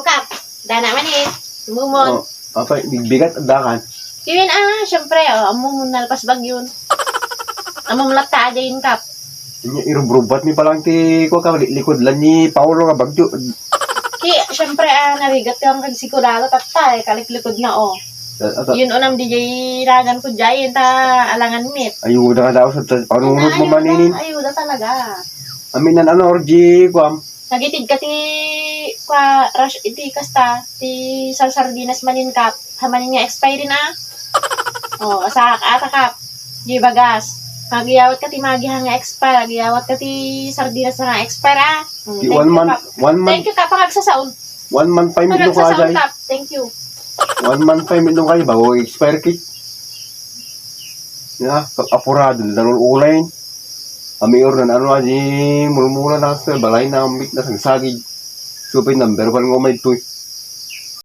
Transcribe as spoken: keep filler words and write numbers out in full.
Kap, dana man eh. Mumon. Oh, apay, bigbigat, adda kan. Yun, ah, syempre, oh, ammom nalpas bagyo. Ammom latta, ajayin, Kap. Inya, irubrubat ni palang ti, kua ka, li-, likod lang ni Paolo nga bagyo. Ki, syempre, ah, narigat ka ang kagsikulalo, tatta, eh, kaliklikod na, oh. At, at, Yun, unam, di jay ragan ko jay, ta alangan mit. Ayuda nga daw sa, sa panunot mo Ayuda, maninin. Ayuda talaga. Amin, ano, orgi, kuam. Nagitid ka ti, kua, rush, iti kasta, ti salsardinas manin, Kap. Ha manin nga expiry na. Oh, asa, ata, Kap. Di bagas. Agiyawat ka ti magiha nga expire, agiyawat ka ti sardinas nga expire, ah. Mm, Di thank one you, month, Kap. One month, Thank you, Kap, ang agsasaon. One month pa yung Ang itlog ko, agsasaon, Ajay. Kap. Thank you. One month pa yung itlog kayo, bago expire cake. Ya, pag apurado, darul ulay. Kami ordan, ano, aji, mulmula na sa balay na, mit na sangsagid. Supay number one nga umay to, eh.